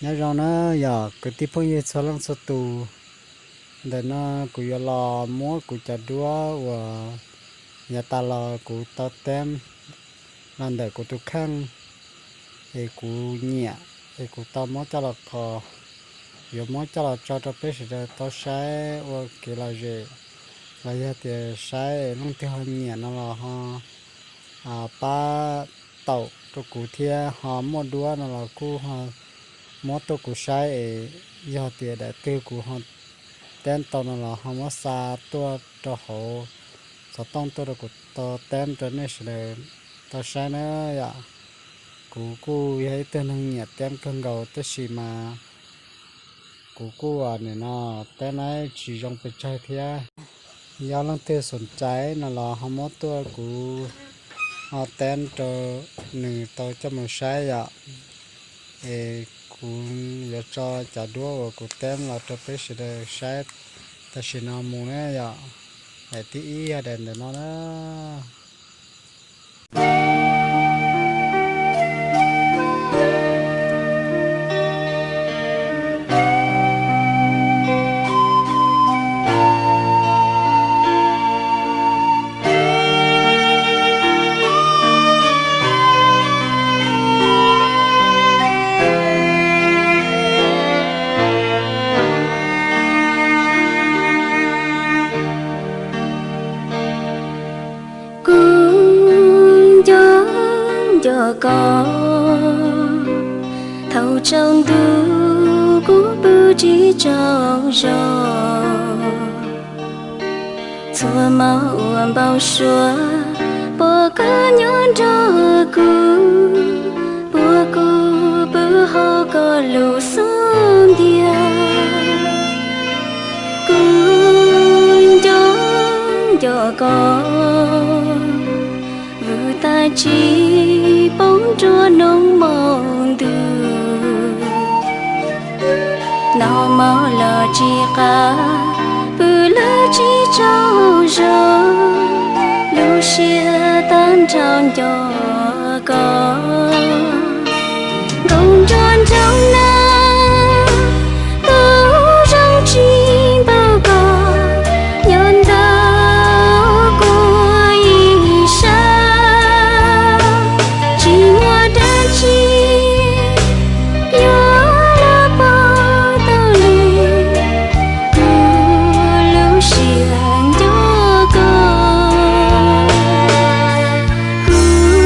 Nyob zoo na yog kwv tij phooj ywg txhua leej txhua tus, ntawm no kuv yuav los muab kuv cov duab uas yav tas los kuv tau teb los ntawm kuv tus kheej es kuv nyiam es kuv tau muab coj los kho, yuav muab coj los tso rau peb sawv daws tau saib ua kev lom zem, los yog tias saib leej twg ho nyiam no los ho pab taum rau kuv thiab, ho muaj duab no los kuj ho muab tuaj kuv saib es yog tias daim twg kuv ho teb tau no los ho muab xa tuaj rau hauv xov tooj tuaj rau kuv tau teb rau nej sawv daws tau saib na yom. Kuv kuj yog ib tug neeg nyiam teb kawg nkaus tab sis mas kuv kuj nim no teb na tsis zoo pes tsawg thiab. Yog leej twg xoom cai no los ho muab tuaj kuv ho teb rau nws tau coj mus saib yom. Es kuv yuav tso cov duab uas kuv teb los rau peb sawv daws saib tam sim no mus na yom. Daim thib ib yog daim ntawm no na. Kuv nco nco koj, thaum tsaus ntuj kuv pw tsis tsaug zog. Txhua hmo uas npau suav, puas koj nyob nrog kuv, puas kuv pw hauv koj lub xub ntiag. Kuv nco nco koj, vwm tais tsis paub nruab hnub hmo ntuj. Noj mov los tsis qab, pw los tsis tsaug zog, lub siab tag nrho nco koj. Nkoos nrog nraug nab, tub zoo tsis npaum koj, nyob ntau kua ib sab, tsis muaj dab tsi yuav los pauv tau li kuv lub siab nco koj. Kuv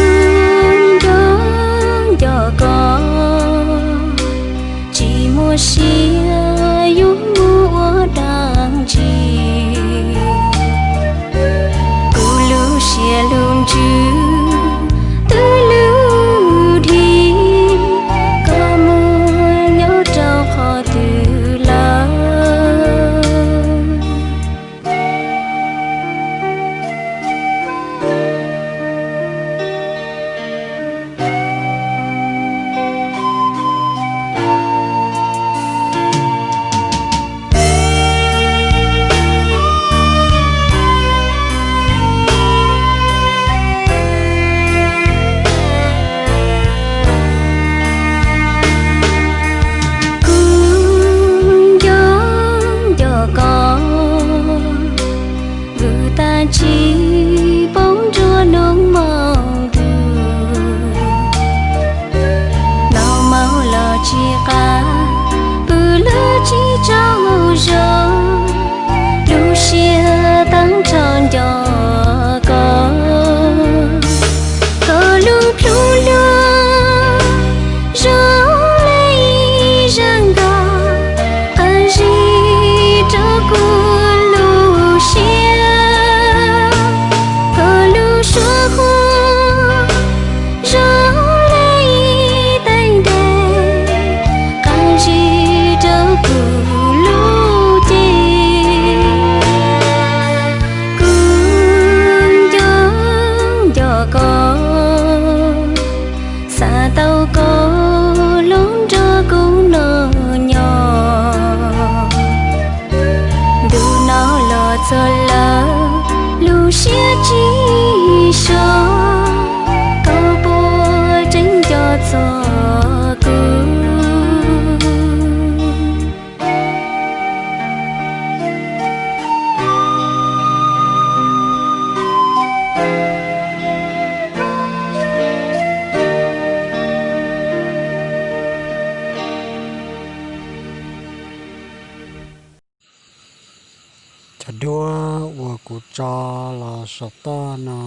Cov duab uas kuv tso los saum toj no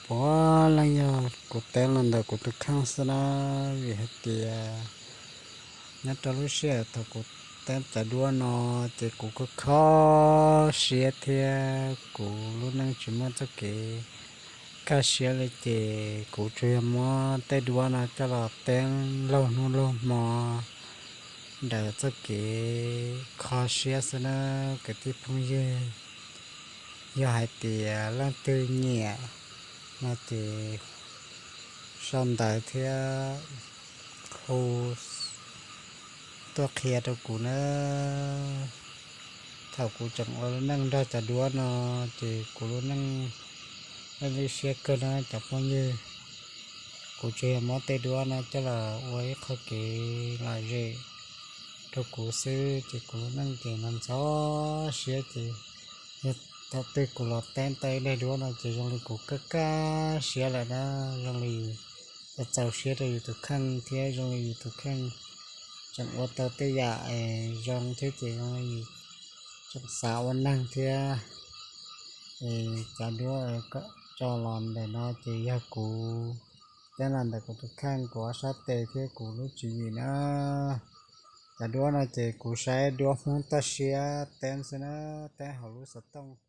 puav leej yog kuv teeb los ntawm kuv tus kheej xwb na, vim hais tias nyob rau lub sij hawm thaum kuv teeb cov duab no ces kuv kuj kho siab thiab kuv lub neej tsis muaj txoj kev kaj siab li ces kuv tsuas yog muab tej duab no coj los teeb laug hnub laug hmo ntawm txoj kev kho siab xwb na kwv tij phooj ywg. Yog hais tias leej twg nyiam no ces sau ntawv thiab hu tuaj qhia rau kuv na. Thaum kuv tseem ua lub neej nrog cov duab no ces kuv lub neej lwj siab kawg na cov phooj ywg. Kuv tsuas yog muab tej duab no coj los ua ib qho kev lom zem rau kuv xwb ces kuv lub neej ces no ntxhov siab ces yog thaum twg kuv los teeb tau ib daim duab no ces zoo li kuv kaj kaj siab lawm na, zoo li txaus siab rau yus tus kheej thiab zoo li yus tus kheej tseem ua tau tej yam zoo thiab ces zoo li yus tseem xav ua neeg thiab. Cov duab tso los ntawm no ces yog kuv teeb los ntawm kuv tus kheej, kuv ob sab tes thiab kuv lub tswv yim na. Cov duab no ces kuv saib duab Hmoob toj siab teeb xwb na, teeb hauv lub xov tooj.